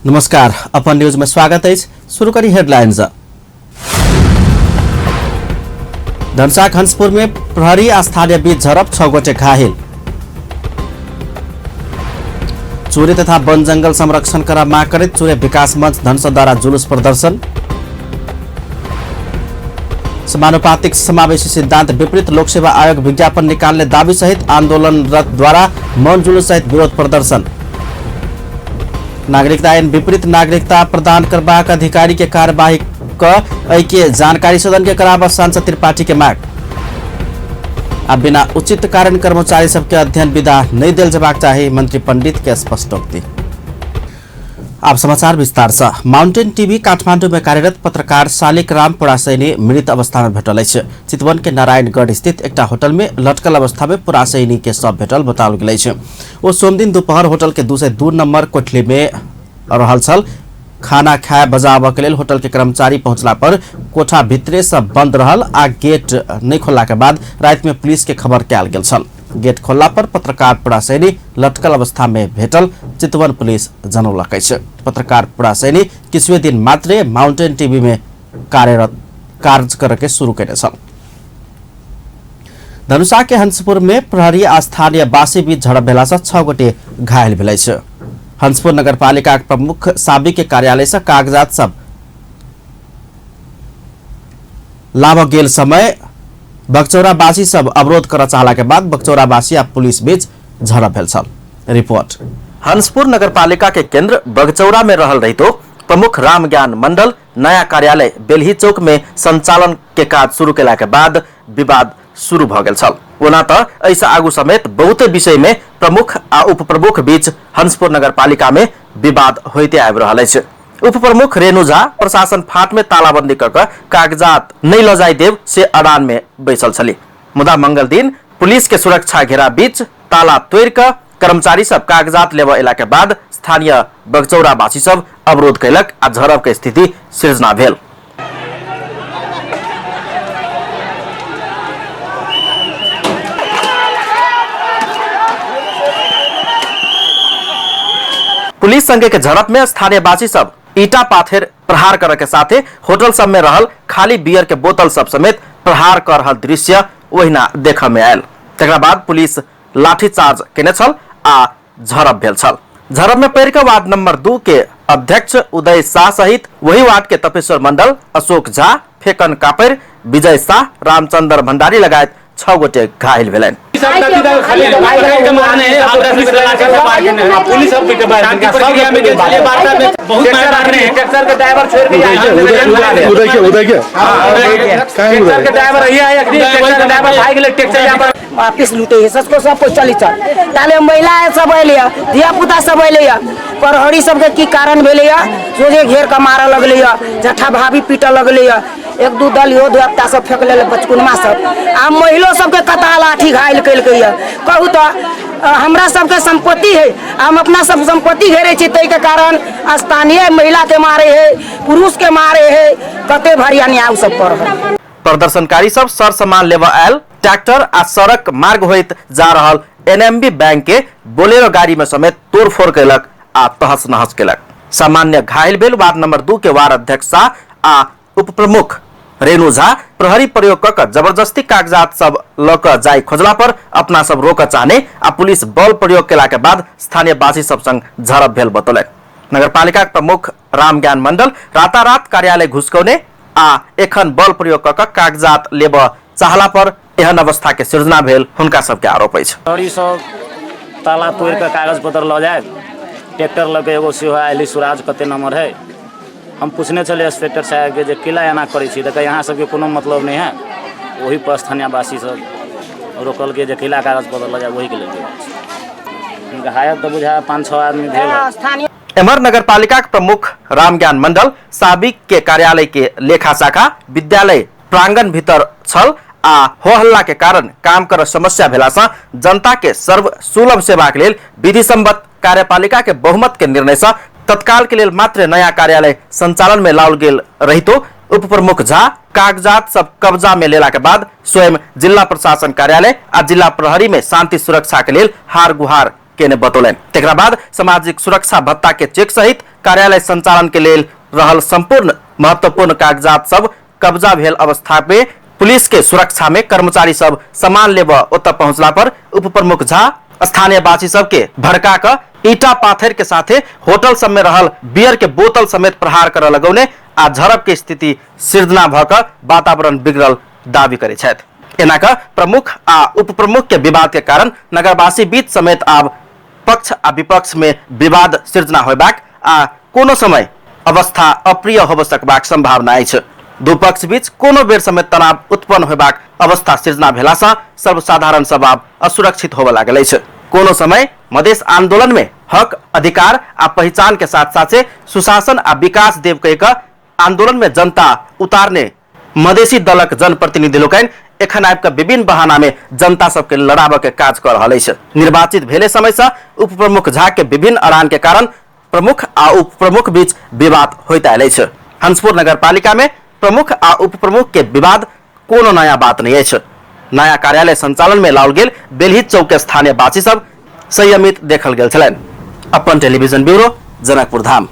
नमस्कार, अपन न्यूज में स्वागत अछि। शुरू करी हेडलाइंस। धनसाक हंसपुर में प्रहरी आ स्थानीय बीच झड़प, 6 गोटे घायल। चोरी तथा वन जंगल संरक्षण करा माग करैत चुरे विकास मंच धनसा द्वारा जुलूस प्रदर्शन। समानुपातिक समावेशी सिद्धांत विपरीत लोक सेवा आयोग विज्ञापन निकालने दावी सहित आंदोलनरत द्वारा मौन जुलूस सहित विरोध प्रदर्शन। नागरिकता ऐन विपरीत नागरिकता प्रदान करबाक अधिकारी के कार्यवाही क एहि के जानकारी सदन के कराबऽ सांसद त्रिपाठी के मांग। आ बिना उचित कारण कर्मचारी सबके अध्ययन विदा नहीं देल जबाक चाही, मंत्री पंडित के स्पष्टोक्ति। आप समाचार विस्तार से। माउंटेन टीवी काठमांडू में कार्यरत पत्रकार शालिक राम पुरासैनी मृत अवस्था में भेटल अछि। चितवन के नारायणगढ़ स्थित एकटा होटल में लटकल अवस्था में पुरासैनी के शव भेटल बताओल गेल अछि। ओ सोमदिन दोपहर होटल के 202 नंबर कोठली में रहल छल। खाना खाए बजाबऽ के लेल होटल के कर्मचारी पहुंचला पर कोठा भीतरे से बंद रहल आ गेट नहीं खोलला के बाद राति में पुलिस के खबर कयल गेल छल। गेट खोलला पर पत्रकार पुरासैनी लटकल अवस्था में भेटल चितवन पुलिस जनौलक अछि। पत्रकार पुरासैनी किछुए दिन मात्रे माउंटेन टीवी में कार्यरत कार्य करऽ के शुरू कयने छल। धनुषा के हंसपुर में प्रहरी आ स्थानीय वासी बीच झड़प भेला से 6 गोटे घायल भेल अछि। हंसपुर नगरपालिका के प्रमुख साबी के कार्यालय से कागजात सब लाभ गेल समय बगचौरावासी सब अवरोध करऽ चाहला के बाद बगचौरावासी आ पुलिस बीच झड़प भेल छल। रिपोर्ट। हंसपुर नगरपालिका के केंद्र बगचौरा में रहल रहितो प्रमुख रामज्ञान मंडल नया कार्यालय बेलही चौक में संचालन के काज शुरू केला के बाद विवाद शुरू भ गेल छल। ओना त एहिसँ आगू समेत बहुते विषय में प्रमुख आ उपप्रमुख बीच हंसपुर नगरपालिका में विवाद होइते आबि रहल अछि। उपप्रमुख रेणु झा प्रशासन फाट में तालाबंदी क क कागजात नहि ल जाय देब से अड़ान में बैसल छली। मुदा मंगल दिन पुलिस के सुरक्षा घेरा बीच ताला तोड़ि क कर्मचारी सब कागजात लेबऽ अयला के बाद स्थानीय बगचौरावासी सब अवरोध कयलक आ झड़प के स्थिति सृजना भेल। पुलिस संगे के झड़प में स्थानीयवासी सब ईटा पाथर प्रहार करऽ के साथे होटल सब में रहल खाली बियर के बोतल सब समेत प्रहार कर रहल दृश्य ओहिना देखऽ में आयल। तकरा बाद पुलिस लाठीचार्ज केने छल आ झड़प भेल छल। झड़प में पड़ि कऽ वार्ड नंबर 2 के अध्यक्ष उदय शाह सहित वही वार्ड के तपेश्वर मंडल, अशोक झा, फेकन कापड़, विजय शाह, रामचंद्र भंडारी लगायत 6 गोटे घायल भेलनि। वापिस लूटे है सबको, सब कोई चली चल ताले महिला सब अले धिया पुता सब अले प्रहरी सबके की कारण भेलै सोझे घेर के मारऽ लगलै जठा भाभी पीटऽ लगलै एक दू दल इहो धिया सब फेंक लेलक बचकुनमा सब आ महिलो सबके कता लाठी घायल केलकै कहू तऽ हमरा सबके संपत्ति है, हम अपना सब संपत्ति घेरे छी ताहिके कारण स्थानीय महिला के मारे है, पुरुष के मारे है, कते भारी अन्याय सब कर रहल। प्रदर्शनकारी सब सर सामान लेबऽ आयल ट्रैक्टर आ सड़क मार्ग होइत जा रहल एनएमबी बैंक के बोलेरो गाड़ी में समेत तोड़फोड़ कयलक आ तहस नहस केलक। सामान्य घायल भेल वार्ड नंबर 2 के वार्ड अध्यक्ष शाह आ उपप्रमुख रेणु झा प्रहरी प्रयोग क क जबरदस्ती कागजात सब ल क जाय खोजला पर अपना सब रोकऽ चाहने आ पुलिस बल प्रयोग केला के बाद स्थानीयवासी सब संग झड़प भेल बतौलनि। नगरपालिका के प्रमुख रामज्ञान मंडल रातारात कार्यालय घुसकौने आ एखन बल प्रयोग क क कागजात लेबऽ चाहला पर एहन अवस्था के सृजना भेल हुनका सबके आरोप अछि। प्रहरी सब ताला तोड़ि कऽ कागज पत्र लऽ जाय, ट्रैक्टर लऽ कऽ एगो सेहो आयल सुराज कते नंबर है, हम पूछने छलियै इंस्पेक्टर साहबके जे किला एना करै छी, तऽ कहै अहाँ सबके कोनो मतलब नहि है। ओही पर स्थानीयवासी सब रोकलकै जे किला कागज पत्र लऽ जाय, ओहीके लेल हुनका हायत तऽ बुझाय 5-6 आदमी भेल। एम्हर नगरपालिका के प्रमुख रामज्ञान मंडल साबिक के कार्यालय के लेखा शाखा विद्यालय प्रांगण भीतर छल आ हो हल्ला के कारण काम कर समस्या भेला सँ जनता के सर्व सुलभ सेवा के लेल विधि सम्मत कार्यपालिका के बहुमत के निर्णय सँ तत्काल के लेल मात्र नया कार्यालय संचालन में लाओल गेल रहितो उपप्रमुख झा कागजात सब कब्जा में लेला के बाद स्वयं जिला प्रशासन कार्यालय आ जिला प्रहरी में शांति सुरक्षा के लेल हार गुहार केने बतौलनि। तकरा बाद सामाजिक सुरक्षा भत्ता के चेक सहित कार्यालय संचालन के लेल रहल संपूर्ण महत्वपूर्ण कागजात सब कब्जा भेल अवस्था में पुलिस के सुरक्षा में कर्मचारी सब सामान लेब ओतऽ पहुंचला पर उप प्रमुख झा स्थानीयवासी सबके भड़का क ईटा पाथर के साथे होटल सब में रहल बियर के बोतल समेत प्रहार करऽ लगौने आ झड़प के स्थिति सृजना भऽ कऽ वातावरण बिगड़ल दावी करै छथि। एना कऽ प्रमुख आ उप प्रमुख के विवाद के कारण नगरवासी बीच समेत आब पक्ष आ विपक्ष में विवाद सृजना होयबाक आ कोनो समय अवस्था अप्रिय होब सकबाक संभावना अछि। दू पक्ष बीच कोनो बेर समेत तनाव उत्पन्न होयबाक अवस्था सृजना भेला सँ सर्वसाधारण सब आब असुरक्षित होबय लागल अछि। कोनो समय मधेश आंदोलन में हक अधिकार आ पहिचान के साथ साथे सुशासन आ विकास देव कहि कऽ आंदोलन में जनता उतारने मधेसी दलक जनप्रतिनिधि लोकनि एखन आबि कऽ विभिन्न बहाना में जनता सबके लड़ाबऽ के काज कऽ रहल अछि। निर्वाचित भेले समय सँ उप प्रमुख झा के विभिन्न अड़ान के कारण प्रमुख आ उप प्रमुख बीच विवाद होइत आयल अछि। हंसपुर नगरपालिका में प्रमुख आ उप प्रमुख के विवाद कोनो नया बात नहीं अछि। नया कार्यालय संचालन में लाओल गेल बेलही चौक के स्थानीय वासी सब संयमित देखल गेल छलनि। अपन टेलीविजन ब्यूरो, जनकपुर धाम।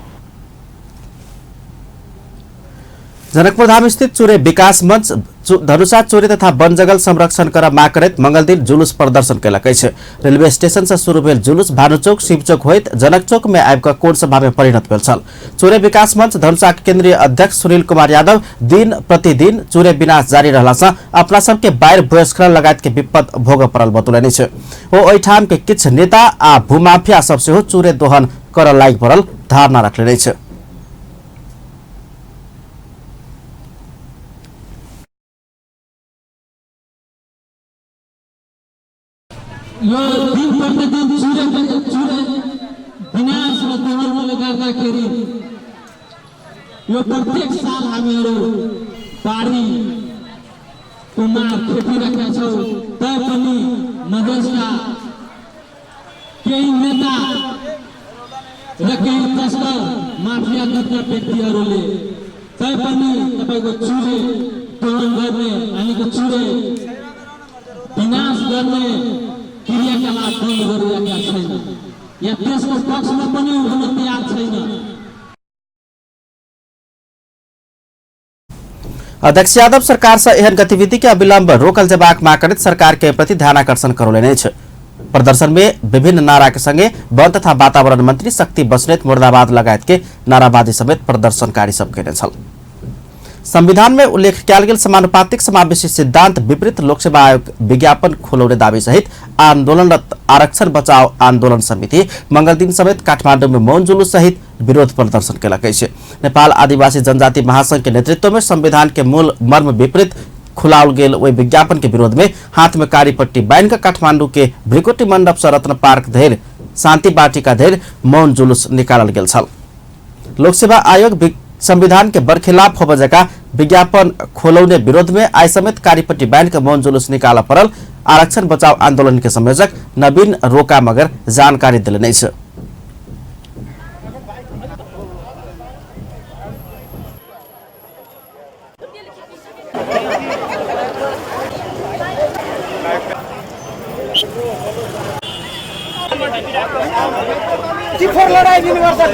जनकपुर धाम स्थित चुरे विकास मंच धनुषा चोरी तथा वन जंगल संरक्षण कर माग करैत मंगलदिन जुलूस प्रदर्शन कयलक अछि। रेलवे स्टेशन से शुरू भेल जुलूस भानुचौक, शिवचौक होइत जनक चौक में आबि कऽ कोण सभा में परिणत भेल छल। चुरे विकास मंच धनुषा के केंद्रीय अध्यक्ष सुनील कुमार यादव दिन प्रतिदिन चुरे विनाश जारी रहला सँ अपना सबके बाढ़ि भूस्खलन लगायत के विपद भोगऽ पड़ल बतौलनि अछि। ओ एहिठाम के किछु नेता आ भूमाफिया सब सेहो चुरे दोहन करऽ लागि पड़ल धारणा रखलनि अछि। यो दिन प्रतिदिन चुरे चुरे विनाश र दोहनले गर्दाखेरि यो प्रत्येक साल हामीहरू बाढीको मार खेपिरहेका छौँ। तैपनि मधेसका केही नेता र केही तस्कर माफिया गुटका व्यक्तिहरूले तैपनि तपाईँको चुरे दोहन गर्ने, हामीको चुरे विनाश गर्ने क्रियाकलाप बन्द गरिरहेका छैन या त्यसको पक्षमा पनि हुन तयार छैन। अध्यक्ष यादव सरकार से एहन गतिविधि के अविलंब रोकल जेबाक माग करैत सरकार के प्रति ध्यानाकर्षण करौलनि अछि। प्रदर्शन में विभिन्न नारा के संगे वन तथा वातावरण मंत्री शक्ति बस्नेत मुर्दाबाद लगायत के नाराबाजी समेत प्रदर्शनकारी सब केने छल। संविधान में उल्लेख कयल गेल समानुपातिक समावेशी सिद्धांत विपरीत लोकसेवा आयोग विज्ञापन खोलौने दावी सहित आंदोलनरत आरक्षण बचाओ आंदोलन समिति मंगलदिन समेत काठमाडौँ में मौन जुलूस सहित विरोध प्रदर्शन केलक अछि। नेपाल आदिवासी जनजाति महासंघ के नेतृत्व में संविधान के मूल मर्म विपरीत खुलाओल गेल ओहि विज्ञापन के विरोध में हाथ में कारी पट्टी बान्हि कऽ काठमाडौँ के भ्रिकुटी मंडप से रत्न पार्क धरि शांति वाटिका धरि मौन जुलूस निकालल गेल छल। लोकसेवा आयोग संविधान के बरखिलाफ होबय जकाँ विज्ञापन खोलौने विरोध में आइ समेत कारी पट्टी बान्हि कऽ मौन जुलूस निकालऽ पड़ल आरक्षण बचाओ आंदोलन के संयोजक नवीन रोका मगर जानकारी देलनि अछि।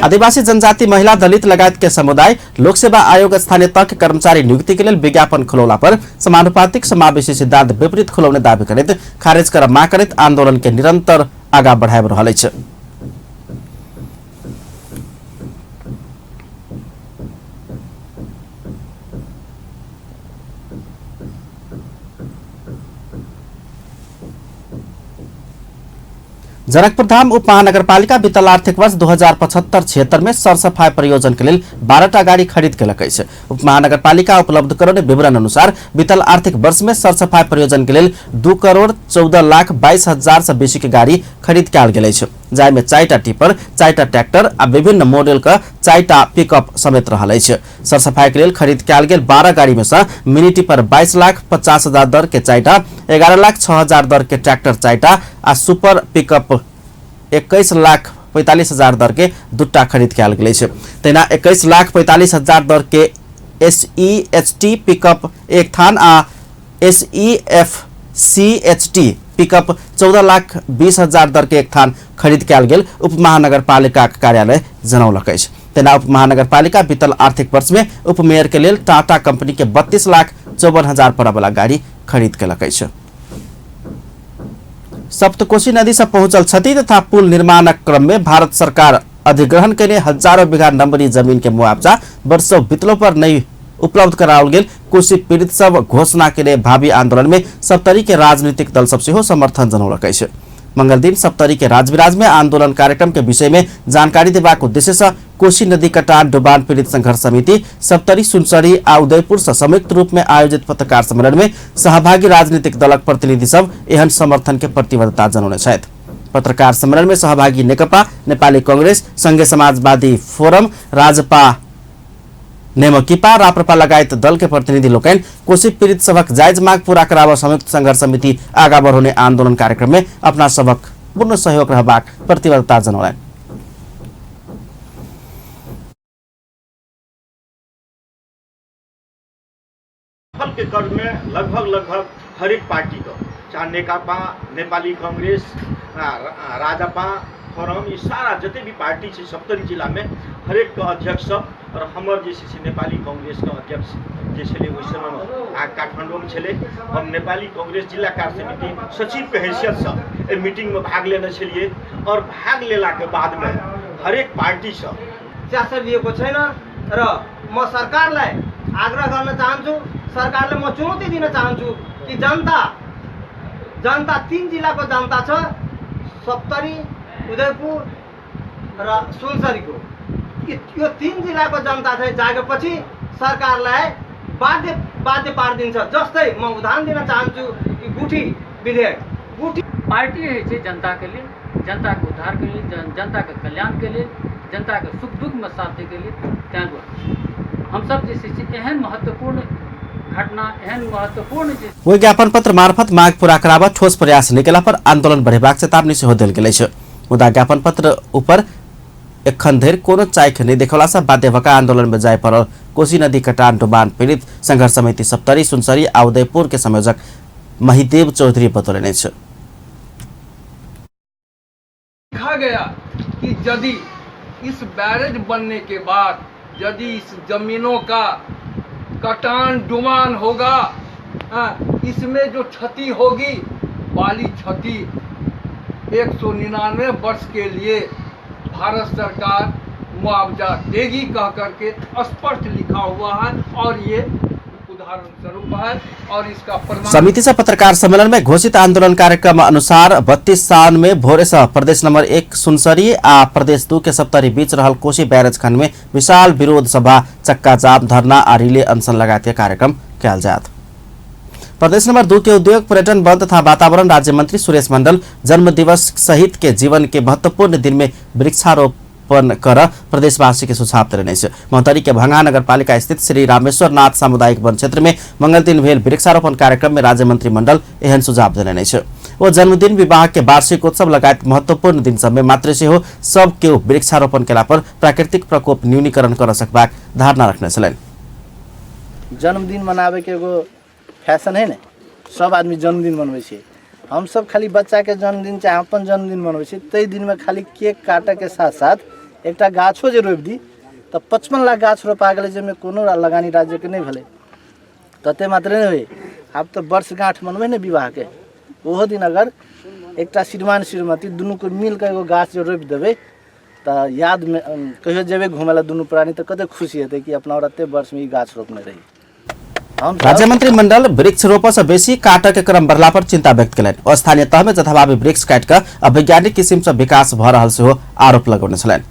आदिवासी जनजाति महिला दलित लगायत के समुदाय लोकसेवा आयोग स्थानीय तह के कर्मचारी नियुक्ति के लेल विज्ञापन खोलौला पर समानुपातिक समावेशी सिद्धांत विपरीत खोलौने दावी करैत खारिज कर माग करैत आंदोलन के निरंतर आगा बढ़ाबि रहल अछि। जनकपुर धाम उप महानगरपालिका बीतल आर्थिक वर्ष 2075-76 में सरसफाई परियोजन के लेल 12टा गाड़ी खरीद केलक अछि। उप महानगरपालिका उपलब्ध करौने विवरण अनुसार बीतल आर्थिक वर्ष में सरसफाई परियोजन के लेल 2,14,22,000 से बेसी के गाड़ी खरीद कयल गेल अछि, जाहिमे 4टा टिपर, 4टा ट्रैक्टर आ विभिन्न मॉडल के 4टा पिकअप समेत रहल अछि। सरसफाई के लेल खरीद कयल गेल 12 गाड़ी में से मिनी टिपर 22,50,000 दर के 4टा, 11,06,000 दर के ट्रैक्टर 4टा आ सुपर पिकअप 21,45,000 दर के 2टा खरीद कयल गेल अछि। तहिना 21,45,000 दर के एसईएचटी पिकअप 1 थान आ एसईएफसीएचटी पिकअप 14,20,000 दर के 1 थान खरीद कयल गेल उप महानगरपालिकाक कार्यालय जनौलक अछि। तेना उप महानगरपालिका बीतल आर्थिक वर्ष में उपमेयर के लेल टाटा कंपनी के 32,54,000 पड़यवला गाड़ी खरीद केलक अछि। सप्तकोशी नदी से पहुंचल क्षति तथा पुल निर्माणक क्रम में भारत सरकार अधिग्रहण केने हजारों बीघा नंबरी जमीन के मुआवजा वर्षों बीतलो पर नहीं उपलब्ध कराओल गेल कोसी पीड़ित सब घोषणा केने भावी आंदोलन में सप्तरी के राजनीतिक दल सब सेहो समर्थन जनौलक अछि। मंगल दिन सप्तरी के राजविराज में आंदोलन कार्यक्रम के विषय में जानकारी देबाक उद्देश्य से कोसी नदी कटान डुबान पीड़ित संघर्ष समिति सप्तरी, सुनसरी आ उदयपुर से संयुक्त रूप में आयोजित पत्रकार सम्मेलन में सहभागी राजनीतिक दलक प्रतिनिधि सब एहन समर्थन के प्रतिबद्धता जनौने छथि। पत्रकार सम्मेलन में सहभागी नेकपा, नेपाली कांग्रेस, संघीय समाजवादी फोरम, राजपा, नेमकिपा, राप्रपा लगायत दल के प्रतिनिधि लोकनि कोसी पीड़ित सभक जायज माग पूरा कराबऽ संयुक्त संघर्ष समिति आगा बढ़ौने आंदोलन कार्यक्रम में अपना सभक पूर्ण सहयोग रहबाक प्रतिबद्धता जनौलनि। फल के कर्ज में लगभग लगभग हरेक पार्टी का, चाहे नेकपा, नेपाली कांग्रेस, राजपा, फोरम, ये सारा जते भी पार्टी छै सप्तरी जिला में हरेक के अध्यक्ष सब और हमर जे छै नेपाली कांग्रेस के अध्यक्ष जे छलै ओहि समय में आ काठमांडू में छलै। हम नेपाली कांग्रेस जिला कार्य समिति सचिव के हैसियत से एहि मीटिंग में भाग लेने छलियै और भाग लेला के बाद में हरेक पार्टी से चासो लिएको छैन र म सरकारलाई आग्रह गर्न चाहन्छु, सरकारलाई म चुनौती दिन चाहन्छु कि जनता जनता तीन जिल्लाको जनता छ, सप्तरी, उदयपुर र सुनसरीको। यो तीन जिल्लाको जनता चाहिँ जागेपछि सरकारलाई बाध्य बाध्य पारिदिन्छ। जस्तै म उदाहरण दिन चाहन्छु कि गुठी विधेयक, गुठी पार्टी होइ छै जनता के लिए, जनता के उद्धार के लिए, जनता के कल्याण के लिए, जनता के सुख दुख में साथ दै के लिए। तैं दुआरे हमसब जे छै से एहन महत्वपूर्ण घटना, एहन महत्वपूर्ण जे ओहि ज्ञापन पत्र मार्फत माग पूरा कराबऽ ठोस प्रयास नहि केला पर आंदोलन बढ़ेबाक चेतावनी सेहो देल गेल अछि। मुदा ज्ञापन पत्र ऊपर एखन धरि कोनो चाइख नहि देखौला से बाध्य भऽ कऽ आंदोलन में जाय पड़ल कोसी नदी कटान डुबान पीड़ित संघर्ष समिति सप्तरी, सुनसरी आ उदयपुर के संयोजक महिदेव चौधरी बतौलनि अछि। लिखा गया कि यदि इस बैरेज बनने के बाद यदि इस जमीनों का कटान डुबान होगा, इसमें जो क्षति होगी वाली क्षति 199 वर्ष के लिए भारत सरकार मुआवजा देगी कह करके स्पष्ट लिखा हुआ है और ये उदाहरण स्वरूप है और इसका प्रमाण। समिति से पत्रकार सम्मेलन में घोषित आंदोलन कार्यक्रम अनुसार 32 सावन में भोरे से प्रदेश नंबर 1 सुनसरी आ प्रदेश 2 के सप्तरी बीच रहल कोसी बैरेज खंड में विशाल विरोध सभा, चक्का जाम, धरना आ रिले अनशन लगायत के कार्यक्रम कयल जायत। प्रदेश नंबर 2 के उद्योग, पर्यटन, वन तथा वातावरण राज्य मंत्री सुरेश मंडल जन्म दिवस सहित के जीवन के महत्वपूर्ण दिन में वृक्षारोपण कर प्रदेशवासी के सुझाव देने अछि। महोत्तरी के भंगा नगरपालिका स्थित श्री रामेश्वर नाथ सामुदायिक वन क्षेत्र में मंगल दिन भेल वृक्षारोपण कार्यक्रम में राज्य मंत्री मंडल एहन सुझाव देने अछि। ओ जन्मदिन, विवाह के वार्षिकोत्सव लगायत महत्वपूर्ण दिन सब में मात्र सेहो सब केओ वृक्षारोपण केला पर प्राकृतिक प्रकोप न्यूनीकरण कर सकबाक धारणा रखने छलनि। जन्मदिन मनावे के एगो फैशन है ने, सब आदमी जन्मदिन मनबै छै। हम सब खाली बच्चा के जन्मदिन चाहे अपन जन्मदिन मनबै छी, ताहि दिनमे खाली केक काटऽ के साथ साथ एकटा गाछो जे रोपि दी तऽ 55 लाख गाछ रोपा गेलै, जाहिमे कोनो लगानी राज्यके नहि भेलै। तते मात्रे नहि होइ, आब तऽ वर्षगाँठ मनबै ने विवाहके, ओहो दिन अगर एकटा श्रीमान श्रीमती दुनूके मिलके एगो गाछ जे रोपि देबै तऽ यादमे कहियो जेबै घुमै लए दुनू प्राणी तऽ कते खुशी हेतै कि अपना आओर एते वर्षमे ई गाछ रोपने रही। राज्य मंत्रिमंडल वृक्षरोपण से बेसी काटऽ के क्रम बढ़ला पर चिंता व्यक्त केलनि। स्थानीय तह में जथाभावी वृक्ष काटि कऽ अवैज्ञानिक किसिम से विकास भऽ रहल सेहो आरोप लगौने छलनि।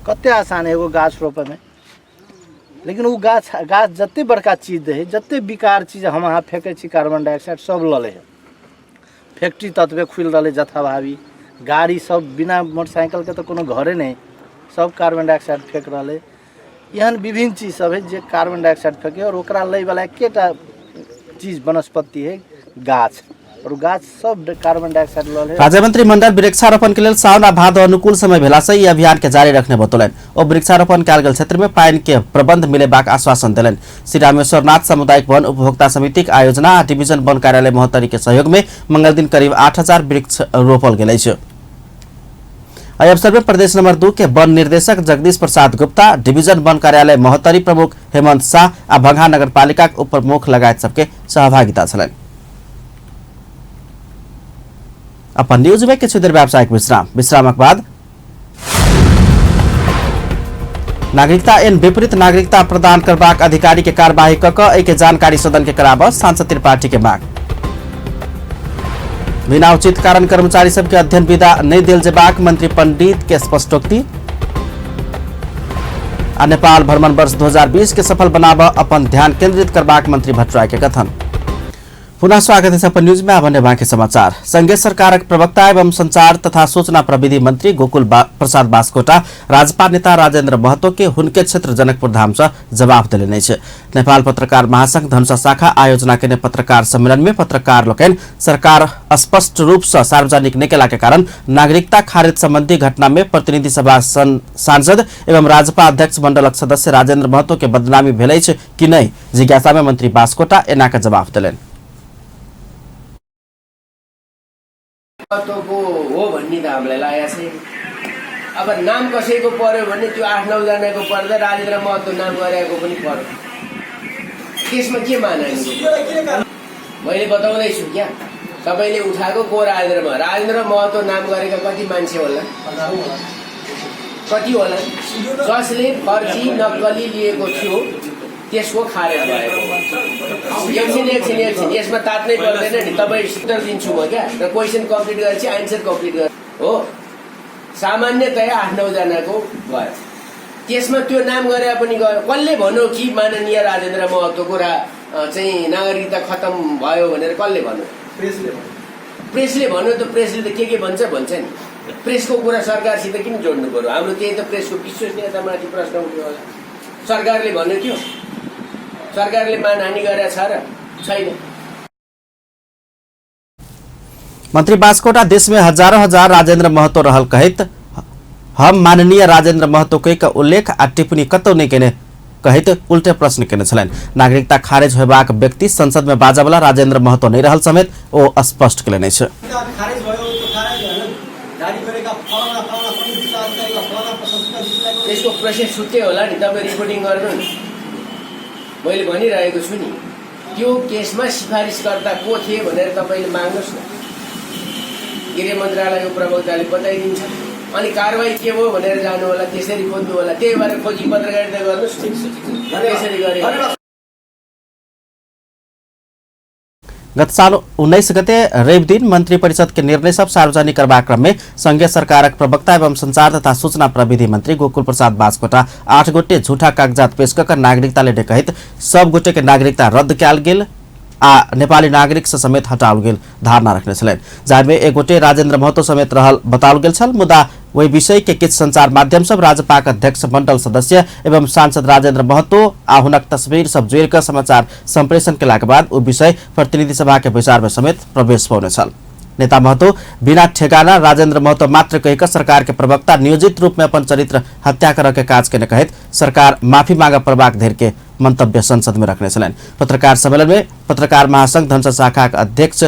कते आसान है एगो गाछ रोपयमे, लेकिन ओ गाछ गाछ जते बड़का चीज दै है, जते विकार चीज हम अहाँ फेकै छी, कार्बन डाइऑक्साइड सब लऽ लै है। फैक्ट्री ततबे खुलि रहलै जथाभावी, गाड़ी सब बिना मोटरसाइकिलके तऽ कोनो घरे नहि, सब कार्बन डाइऑक्साइड फेक रहलै। एहन विभिन्न चीज सब है जे कार्बन डाइऑक्साइड फेके और ओकरा लै वाला एकेटा चीज वनस्पति है गाछ, और गाछ सब कार्बन डाइऑक्साइड लऽ लै। राज्य मंत्रिमंडल वृक्षारोपण के लेल सावन आ भादो अनुकूल समय भेला से ई अभियान के जारी रखने बतौलनि। ओ वृक्षारोपण कयल गेल क्षेत्र में पानि के प्रबंध मिलेबाक आश्वासन देलनि। श्री रामेश्वर नाथ सामुदायिक वन उपभोक्ता समितिक आयोजना आ डिवीजन वन कार्यालय महोत्तरी के सहयोग में मंगल दिन करीब 8000 वृक्ष रोपल गेल अछि। एहि अवसर में प्रदेश नंबर 2 के वन निर्देशक जगदीश प्रसाद गुप्ता, डिवीजन वन कार्यालय महोत्तरी प्रमुख हेमंत शाह आ भंगहा नगरपालिका के उप प्रमुख लगायत सबके सहभागिता छलनि। अपन न्यूज में किछु देर व्यावसायिक विश्राम, विश्रामक बाद नागरिकता एन विपरीत नागरिकता प्रदान करबाक अधिकारी के कार्यवाही क क एहि के जानकारी सदन के कराबऽ सांसद त्रिपाठी के मांग। बिना उचित कारण कर्मचारी सबके अध्ययन विदा नहीं देल जेबाक मंत्री पंडित के स्पष्टोक्ति। आ नेपाल भ्रमण वर्ष 2020 के सफल बनाबऽ अपन ध्यान केंद्रित करबाक मंत्री भट्टराई के कथन। पुनः स्वागत है अपन न्यूज में। अब बाकी समाचार। संघीय सरकारक प्रवक्ता एवं संचार तथा सूचना प्रविधि मंत्री गोकुल प्रसाद बास्कोटा राजपा नेता राजेन्द्र महतो के हुनके क्षेत्र जनकपुर धाम से जवाब देलनि अछि। नेपाल पत्रकार महासंघ धनुषा शाखा आयोजना केने पत्रकार सम्मेलन में पत्रकार लोकनि सरकार स्पष्ट रूप से सार्वजनिक नहि केला के कारण नागरिकता खारिज संबंधी घटना में प्रतिनिधि सभा सांसद एवं राजपा अध्यक्ष मंडलक सदस्य राजेन्द्र महतो के बदनामी भेल अछि कि नहि, जिज्ञासा में मंत्री बास्कोटा एना के जवाब देलनि। महतोको हो भन्ने त हामीलाई लागेको छैन। अब नाम कसैको पर्यो भने त्यो 8-9 जनाको पर्दा राजेन्द्र महतो नाम गरेको पनि पर्यो, त्यसमा के मानहानि? मैले बताउँदैछु क्या, तपाईँले उठाएको को राजेन्द्र महतो? राजेन्द्र महतो नाम गरेका कति मान्छे होला, कति होला? जसले फर्जी नक्कली लिएको थियो त्यसको खारेज भएको। एकछिन एकछिन एकछिन, यसमा तात्नै पर्दैन नि, तपाईँ उत्तर दिन्छु म क्या, र क्वेसन कम्प्लिट गरेपछि आन्सर कम्प्लिट गर हो। सामान्यतया 8-9 जनाको गयो, त्यसमा त्यो नाम गरे पनि गयो। कसले भन्यो कि माननीय राजेन्द्र महतोको चाहिँ नागरिकता खतम भयो भनेर? कसले भन्यो? प्रेसले भन्यो त प्रेसले त के भन्छ भन्छ नि। प्रेसको कुरा सरकारसित किन जोड्नु पर्यो? हाम्रो त्यही त प्रेसको विश्वसनीयतामाथि प्रश्न उठ्यो होला। सरकारले भन्यो त्यो? सरकारले मानहानि गरेको छ र? छैन। मंत्री बास्कोटा देश में हजारों हजार राजेंद्र महतो रहल कहैत हम माननीय राजेंद्र महतो के उल्लेख आ टिप्पणी कतौ नहि केने कहैत उल्टे प्रश्न केने छलनि। नागरिकता खारिज होबाक व्यक्ति संसद में बाजबला राजेंद्र महतो नहि रहल समेत ओ स्पष्ट केलनि अछि। त्यसको प्रोसेस छुट्टै होला नि, तपाईँ रिपोर्टिङ गर्नु नि, मैले भनिरहेको छु नि। त्यो केसमा सिफारिसकर्ता को थिए भनेर तपाईँले माग्नुहोस् न, गृह मन्त्रालयको प्रवक्ताले बताइदिन्छ। अनि कारवाही के भयो भनेर जानु होला, त्यसरी खोज्नु होला। त्यही भएर खोजी पत्रकारिता गर्नुहोस्, त्यसरी गरे। गत साल 19 गते रवि दिन मंत्री परिषद के निर्णय सब सार्वजनिक करबाक क्रम में संघीय सरकारक प्रवक्ता एवं संचार तथा सूचना प्रविधि मंत्री गोकुल प्रसाद बास्कोटा 8 गोटे झूठा कागजात पेश कर नागरिकता लेने कहैत सब गोटे के नागरिकता रद्द कयल गेल आ नेपाली नागरिक से समेत हटाओल गेल धारणा रखने छलनि, जाहिमे एक गोटे राजेन्द्र महतो समेत रहल बताओल गेल छल। मुदा वही विषय के किछु संचार माध्यम सब राजपाक अध्यक्ष मंडल सदस्य एवं सांसद राजेन्द्र महतो आ हुनक तस्वीर सब जोड़ि कऽ समाचार संप्रेषण केलाक बाद ओ विषय प्रतिनिधि सभा के बैसार में समेत प्रवेश पौने छल। नेता महतो बिना ठेगाना राजेन्द्र महतो मात्र कहि कऽ सरकार के प्रवक्ता नियोजित रूप में अपन चरित्र हत्या करऽ के काज केने कहैत सरकार माफी मांगऽ पड़बाक धरि के मंतव्य संसद में रखने छलनि। पत्रकार सम्मेलन में पत्रकार महासंघ धनुषा शाखा के अध्यक्ष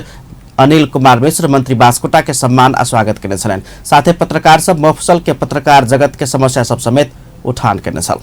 अनिल कुमार मिश्र मंत्री बास्कोटा के सम्मान आ स्वागत केने छलनि। साथे पत्रकार सब मफसल के पत्रकार जगत के समस्या सब समेत उठान केने छल।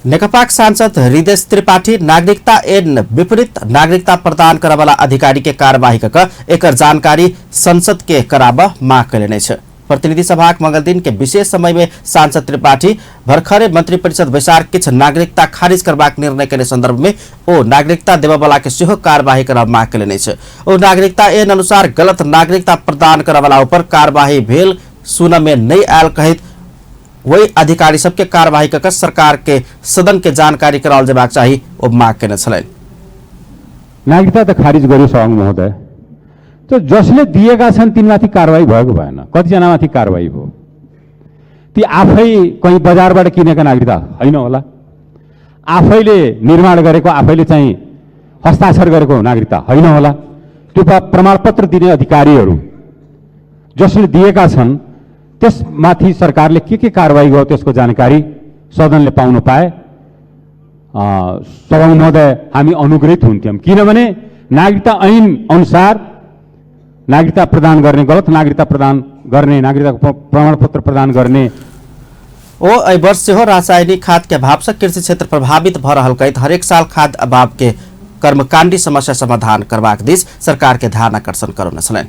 नेकपाक सांसद हृदय त्रिपाठी नागरिकता ऐन विपरीत नागरिकता प्रदान करवाला अधिकारी के कार्यवाही क एकर जानकारी संसद के कराबऽ मांग कयलनि अछि। प्रतिनिधि सभाक मंगल दिन के विशेष समय में सांसद त्रिपाठी भरखरे मंत्रिपरिषद बैसार किछु नागरिकता खारिज करबाक निर्णय के संदर्भ में ओ नागरिकता देबऽवला के सेहो कार्यवाही करब मांग कयलनि अछि। ओ नागरिकता ऐन अनुसार गलत नागरिकता प्रदान करऽवला ऊपर कार्यवाही भेल सुनऽ में नहि आयल कहैत वही अधिकारी सबके कार्यवाही कऽ सरकार के सदन के जानकारी कराओल जेबाक चाही ओ मांग केने छलनि। नागरिकता त खारिज गर्यो सभामुख महोदय, त जसले दिएका छन् तिनमाथि कारवाही भएको भएन, कतिजनामाथि कारवाही भयो। ती आफै कहीँ बजारबाट किनेका नागरिकता होइन होला, आफैले निर्माण गरेको, आफैले चाहिँ हस्ताक्षर गरेको नागरिकता होइन होला। त्यो प्रमाणपत्र दिने अधिकारीहरू जसले दिएका छन् त्यसमाथि सरकारले के कारवाही गर्यो त्यसको जानकारी सदनले पाउन पाए सभामुख महोदय हामी अनुग्रहित हुन्थ्यौँ। किनभने नागरिकता ऐन अनुसार नागरिकता प्रदान गर्ने, गलत नागरिकता प्रदान गर्ने, नागरिकताको प्रमाणपत्र प्रदान गर्ने ओ एहि वर्ष सेहो रासायनिक खाद के अभाव से कृषि क्षेत्र प्रभावित भ रहल कहैत हरेक साल खाद अभाव के कर्मकांडी समस्या समाधान करबाक दिस सरकार के ध्यान आकर्षण करौने छलनि।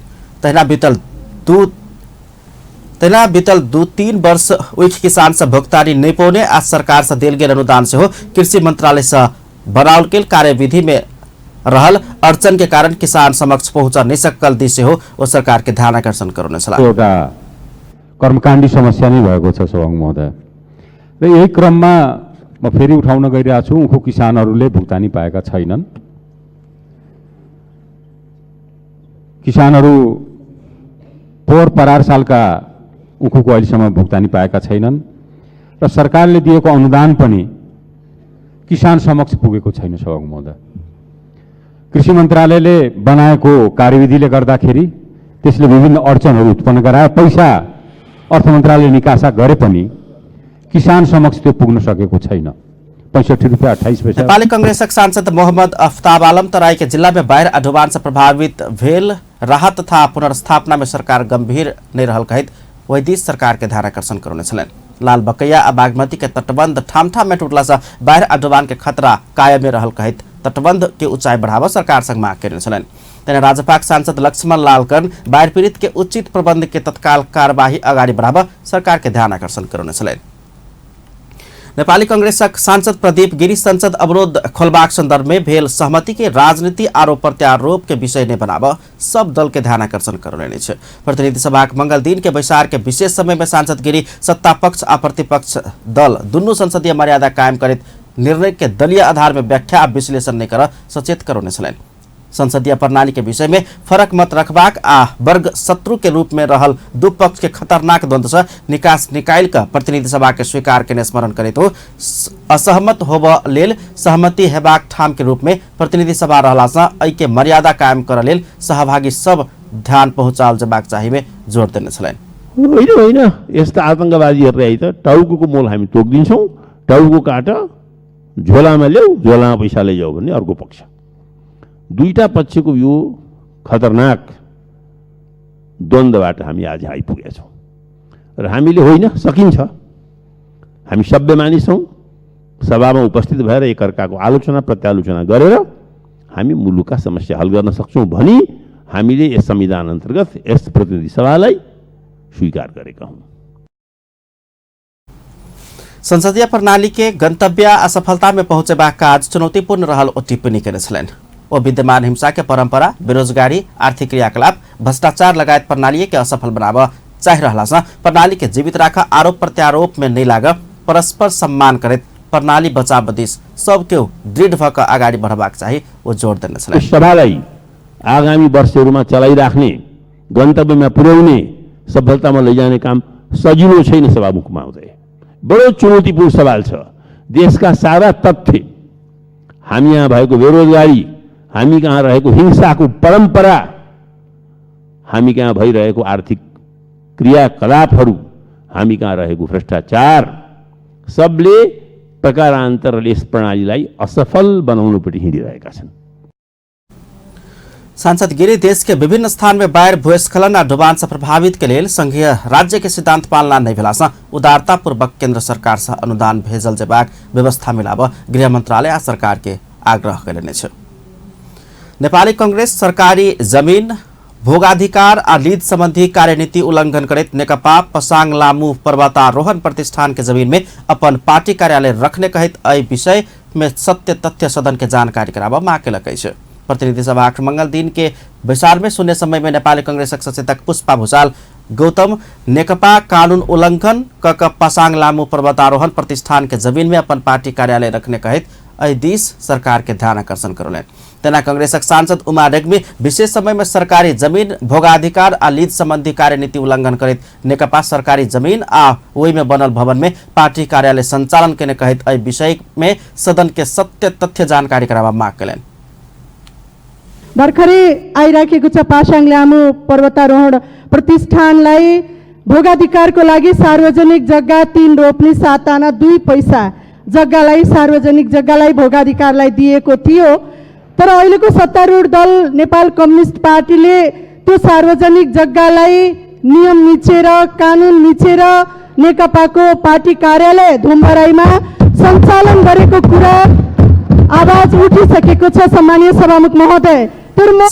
तहिना बीतल 2-3 वर्ष उख किसान से भुगतानी नहि पौने आ सरकार से देल गेल अनुदान सेहो कृषि मंत्रालय से बनाओल गेल कार्यविधि में रहल अड़चन के कारण किसान समक्ष पहुंचा नहीं सकल दिस सेहो ओ सरकार के ध्यान आकर्षण करौने छलाह। एउटा कर्मकाण्डी समस्या नै भएको छ सभामुख महोदय, र यही क्रममा म फेरि उठाउन गइरहेको छु, उखु किसानहरूले भुक्तानी पाएका छैनन्। किसानहरू पोहोर परार सालका उखुको अहिलेसम्म भुक्तानी पाएका छैनन् र सरकारले दिएको अनुदान पनि किसान समक्ष पुगेको छैन सभामुख महोदय। कृषि मन्त्रालयले बनाएको कार्यविधिले गर्दाखेरि त्यसले विभिन्न अडचनहरू उत्पन्न गरायो। पैसा अर्थ मन्त्रालयले निकासा गरे पनि किसान समक्ष त्यो पुग्न सकेको छैन। 65 रुपियाँ 28 पैसा। नेपाली कांग्रेसक सांसद मोहम्मद अफ्ताब आलम तराई के जिला में बाढ़ि आ डुबान से प्रभावित भेल राहत तथा पुनर्स्थापना में सरकार गंभीर नहीं रहल कहैत ओहि दिस सरकार के ध्यान आकर्षण करौने छलनि। लाल बकैया आ बागमती के तटबंध ठाम ठाम में टूटला से बाढ़ि आ डुबान के खतरा कायमे रहल कहैत तटबंध के ऊंचाई बढ़ावा सरकार संग मांग केने छलनि। तेना राजपाक सांसद लक्ष्मण लाल कर्ण बाढ़ि पीड़ित के उचित प्रबंध के तत्काल कार्यवाही अगाडि बढ़ावा सरकार के ध्यान आकर्षण करौने छलनि। नेपाली कांग्रेसक सांसद प्रदीप गिरी संसद अवरोध खोलबाक संदर्भ में भेल सहमति के राजनीति आरोप प्रत्यारोप के विषय नहीं बनाब सब दल के ध्यान आकर्षण करौने छै। प्रतिनिधि सभाक मंगल दिन के बैसार के विशेष समय में सांसद गिरी सत्ता पक्ष आ प्रतिपक्ष दल दुनू संसदीय मर्यादा कायम करैत निर्णय के दलीय आधार में व्याख्या आ विश्लेषण नहीं कर सचेत करौने छलनि। संसदीय प्रणाली के विषय में फरक मत रखबाक आ वर्ग शत्रु के रूप में रहल दू पक्ष के खतरनाक द्वंद्व से निकास निकालि कऽ प्रतिनिधि सभा के स्वीकार केने स्मरण करैत हो असहमत होबऽ लेल सहमति हेबाक ठाम के रूप में प्रतिनिधि सभा रहला से एहि के मर्यादा कायम करऽ लेल सहभागी सब ध्यान पहुँचाओल जेबाक चाही में जोर देने छलनि। होइन होइन, यस्ता आतङ्कवादीहरूलाई त टाउको मोल हामी तोकिदिन्छौँ, टाउको काट झोलामा ल्याऊ, झोलामा पैसा लैजाऊ भन्ने अर्को पक्ष। दुईटा पक्षको यो खतरनाक द्वन्द्वबाट हामी आज आइपुगेका छौँ र हामीले होइन सकिन्छ, हामी सभ्य मानिस हौँ, सभामा उपस्थित भएर एकअर्काको आलोचना प्रत्यालोचना गरेर हामी मुलुकका समस्या हल गर्न सक्छौँ भनी हामीले यस संविधान अन्तर्गत यस प्रतिनिधि सभालाई स्वीकार गरेका हौँ। संसदीय प्रणाली के गंतव्य आ सफलता में पहुँचेबाक काज चुनौतीपूर्ण रहल ओ टिप्पणी केने छलनि। ओ विद्यमान हिंसा के परंपरा, बेरोजगारी, आर्थिक क्रियाकलाप, भ्रष्टाचार लगायत प्रणाली के असफल बनाब चाहि रहला से प्रणाली के जीवित राख आरोप प्रत्यारोप में नहीं लाग परस्पर सम्मान करैत प्रणाली बचाव दिस सब केहु दृढ़ भऽ कऽ अगाडि बढ़बाक चाही ओ जोड़ देने छलनि। सभालाई आगामी वर्षहरूमा चलाइराख्ने, गन्तव्यमा पुर्याउने, सफलतामा लैजाने काम सजिलो छैन सभामुख महोदय, बडो चुनौतीपूर्ण सवाल छ। देशका सारा तथ्य, हामी यहाँ भएको बेरोजगारी, हामी कहाँ रहेको हिंसाको परम्परा, हामी कहाँ भइरहेको आर्थिक क्रियाकलापहरू, हामी कहाँ रहेको भ्रष्टाचार, सबले प्रकारान्तरले यस प्रणालीलाई असफल बनाउनुपट्टि हिँडिरहेका छन्। सांसद गिरी देश के विभिन्न स्थान में बाढ़ि, भूस्खलन आ डुबान से प्रभावित के लेल संघीय राज्य के सिद्धांत पालना नहीं भेला से उदारतापूर्वक केंद्र सरकार से अनुदान भेजल जेबाक व्यवस्था मिलाब गृह मंत्रालय आ सरकार के आग्रह कयने छै। नेपाली कांग्रेस सरकारी जमीन, भोगाधिकार आ लीज संबंधी कार्यनीति उल्लंघन करैत नेकपा पसाङ लामू पर्वतारोहण प्रतिष्ठान के जमीन में अपन पार्टी कार्यालय रखने कहैत एहि विषय में सत्य तथ्य सदन के जानकारी कराबऽ मांग केलक अछि। प्रतिनिधि सभा मंगल दिन के बैसार में शून्य समय में नेपाली कांग्रेसक सचेतक पुष्पा भूषाल गौतम नेकपा कानून उल्लंघन क पसाङ लामू पर्वतारोहण प्रतिष्ठान के जमीन में अपन पार्टी कार्यालय रखने कहैत एहि दिस सरकार के ध्यान आकर्षण करौलनि। तेना कांग्रेसक सांसद उमा रेग्मी विशेष समय में सरकारी जमीन भोगाधिकार आ लीज संबंधी कार्यनीति उल्लंघन करैत नेकपा सरकारी जमीन आ ओहि में बनल भवन में पार्टी कार्यालय संचालन केने कहैत एहि विषय में सदन के सत्य तथ्य जानकारी कराबा माग केलनि। भर्खरै आइराखेको छ पासाङ ल्यामो पर्वतारोहण प्रतिष्ठानलाई भोगाधिकारको लागि सार्वजनिक जग्गा 3 रोपनी 7 आना 2 पैसा जग्गालाई सार्वजनिक जग्गालाई भोगाधिकारलाई दिएको थियो, तर अहिलेको सत्तारूढ दल नेपाल कम्युनिस्ट पार्टीले त्यो सार्वजनिक जग्गालाई नियम मिचेर कानुन मिचेर नेकपाको पार्टी कार्यालय धुम्बराईमा सञ्चालन गरेको कुरा आवाज उठिसकेको छ। सम्मानीय सभामुख महोदय,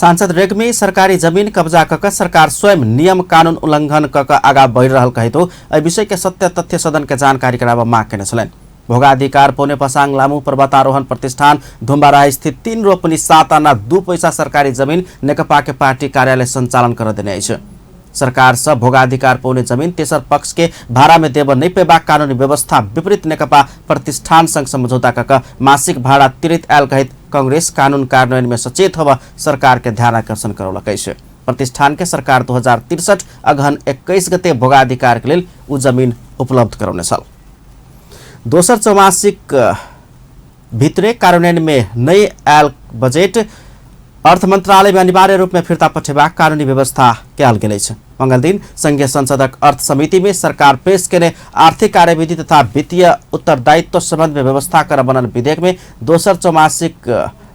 सांसद रेग्मी सरकारी जमीन कब्जा कक सरकार स्वयं नियम कानून उल्लंघन कक आगा बढ़ि रहल कहैत एहि विषय के सत्य तथ्य सदन के जानकारी कराबऽ माग केने छलनि। भोगाधिकार पौने पसाङ लामो पर्वतारोहण प्रतिष्ठान धुम्बाराही स्थित 3 रोपनी 7 आना 2 पैसा सरकारी जमीन नेकपा के पार्टी कार्यालय संचालन कर देने अछि। सरकार से भोगाधिकार पौने जमीन तेसर पक्ष के भाड़ा में देव नहीं पेबाक कानूनी व्यवस्था विपरीत नेकपा प्रतिष्ठान संग समझौता कक मासिक भाड़ा तिरित आयल कहैत कांग्रेस कानून कार्यान्वयन में सचेत होब सरकार के ध्यान आकर्षण करौलक अछि। प्रतिष्ठान के सरकार 2063 अगहन 21 गते भोगाधिकार के लेल उ जमीन उपलब्ध करौने छल। दोसर चौमासिक भित्रे कार्यान्वयन में नहीं आयल बजेट अर्थ मंत्रालय में अनिवार्य रूप में फिर्ता पठेबाक कानूनी व्यवस्था कयल गेल अछि। मंगल दिन संघीय संसदक अर्थ समिति में सरकार पेश केने आर्थिक कार्यविधि तथा वित्तीय उत्तरदायित्व संबंध में व्यवस्था कर बनल विधेयक में दोसर चौमासिक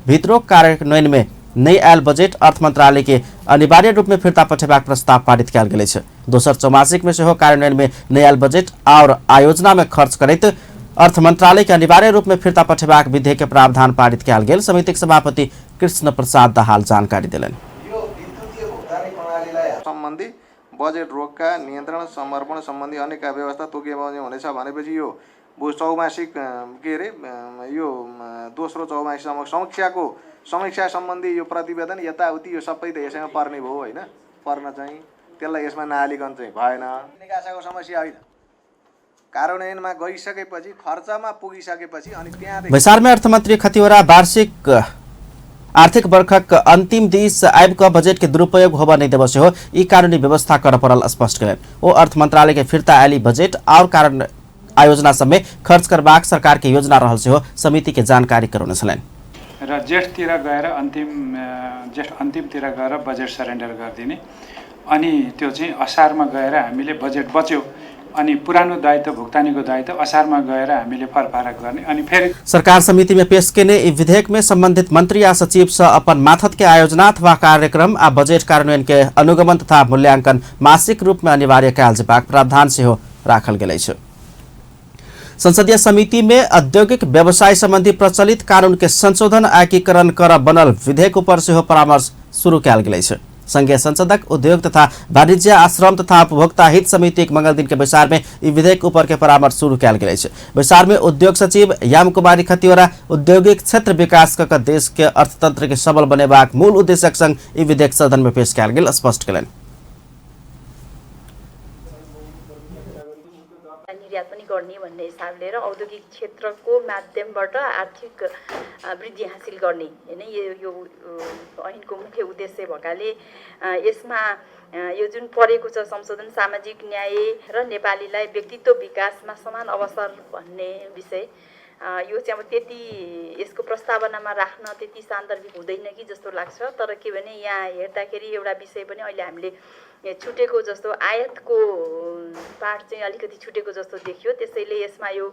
भित्रो कार्यान्वयन में नहीं आयल बजेट अर्थ मंत्रालय के अनिवार्य रूप में फिर्ता पठेबाक प्रस्ताव पारित कयल गेल अछि। दोसर चौमासिक में सेहो कार्यान्वयन में नहीं आयल बजेट और आयोजना में खर्च करैत अर्थ मंत्रालय के अनिवार्य रूप में फिर्ता पठेबाक विधेयक के प्रावधान पारित कयल गेल समितिक सभापति कृष्ण प्रसाद दाहाल जानकारी देलनि। सम्बन्धी बजेट रोकका नियन्त्रण समर्पण सम्बन्धी अनेक व्यवस्था तोकिए हुनेछ भनेपछि यो चौमासिक के अरे यो दोस्रो चौमासिक समीक्षाको समीक्षा सम्बन्धी यो प्रतिवेदन यताउति यो सबै त यसैमा पर्ने भयो होइन, पर्न चाहिँ त्यसलाई यसमा नहालिकन चाहिँ भएन। निकासाको समस्या होइन, कार्यान्वयनमा गइसकेपछि खर्चमा पुगिसकेपछि अनि त्यहाँ बैसारमे अर्थमन्त्री खतिवड़ा वार्षिक आर्थिक वर्षक अंतिम दिस आबि कऽ बजट के दुरुपयोग होबऽ नहि देबऽ सेहो ई कानूनी व्यवस्था करऽ पड़ल स्पष्ट कयलनि। ओ अर्थ मंत्रालय के फिर्ता आयल बजट और कारण आयोजना सबमे खर्च करबाक सरकार के योजना रहल सेहो समिति के जानकारी करौने छलनि। र जेठतिर गएर अन्तिम जेठ अन्तिमतिर गएर बजेट सरेन्डर गरिदिने अनि त्यो चाहिँ असारमा गएर हामीले बजेट बच्यो अनि पुरानो दायित्व भुक्तानीको दायित्व असारमा गएर हामीले फरफारक गर्ने अनि फेरि सरकार समिति में पेश केने ई विधेयक में संबंधित मंत्री या सचिव से अपन माथत के आयोजना अथवा कार्यक्रम आ बजेट कार्यान्वयन के अनुगमन तथा मूल्यांकन मासिक रूप में अनिवार्य कयल जेबाक प्रावधान सेहो राखल गेल अछि। संसदीय समिति में औद्योगिक व्यवसाय संबंधी प्रचलित कानून के संशोधन एकीकरण कर बनल विधेयक ऊपर सेहो परामर्श शुरू कयल गेल अछि। संघीय संसदक उद्योग तथा वाणिज्य आश्रम तथा उपभोक्ता हित समिति मंगल दिन के बैसार में ई विधेयक ऊपर के परामर्श शुरू कयल गेल अछि। बैसार में उद्योग सचिव याम कुमारी खतिवड़ा औद्योगिक क्षेत्र विकास कऽ देश के अर्थतंत्र के सबल बनेबाक मूल उद्देश्यक संग ई विधेयक सदन में पेश कयल गेल स्पष्ट कयलनि। निर्यात पनि गर्ने भन्ने हिसाबले र औद्योगिक क्षेत्रको माध्यमबाट आर्थिक वृद्धि हासिल गर्ने हैन यो ऐनको मुख्य उद्देश्य भएकाले यसमा यो जुन परेको छ संशोधन सामाजिक न्याय र नेपालीलाई व्यक्तित्व विकासमा समान अवसर भन्ने विषय यो चाहिँ अब त्यति यसको प्रस्तावनामा राख्न त्यति सान्दर्भिक हुँदैन कि जस्तो लाग्छ। तर के भने यहाँ हेर्दाखेरि एउटा विषय पनि अहिले हामीले छुटेको जस्तो आयातको पार्ट चाहिँ अलिकति छुटेको जस्तो देखियो। त्यसैले यसमा यो